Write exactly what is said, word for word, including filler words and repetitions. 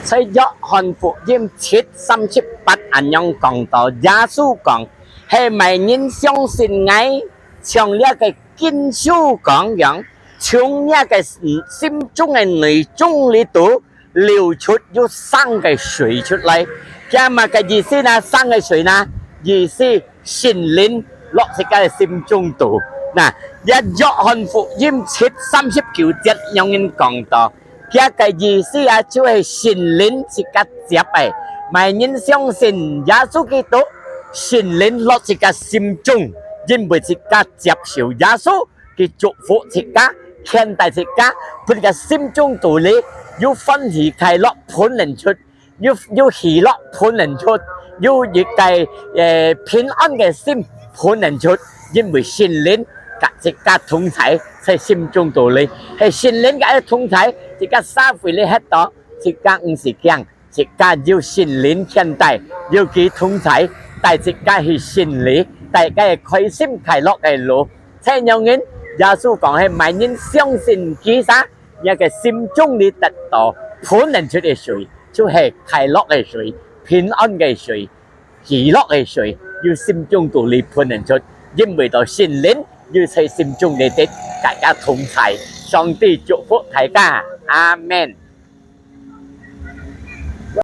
在約翰福音七三十八恁樣講到，耶穌講：「係麼人相信𠊎，像這个經書講樣，從這个心中个內中裡肚流出有生个水出來。」這麼个意思呢？生个水呢？意思聖靈落自家个心中肚。那，這約翰福音七三十九節樣人講到， 這个意思啊，就係聖靈自家接个。麼人相信耶穌基督，聖靈落自家心中，因為自家接受耶穌，佢祝福自家，牽帶自家，分自家心中肚裡有歡喜快樂噴能出，有，有喜樂噴能出，有一个，呃，平安个心噴能出，因為聖靈佮自家同在，在心中肚裡，係聖靈佮同在，自家社會裡歇到， 自家毋使驚，自家有聖靈牽帶，有佢同在，帶自家去勝利，帶自家開心快樂个路。這樣人，耶穌講係麼人相信佢啥，這个心中裡得到噴能出个水，就係快樂个水、平安个水、喜樂个水，有心中肚裡噴能出，因為到聖靈有在心中裡得，大家同在。上帝祝福大家，阿門。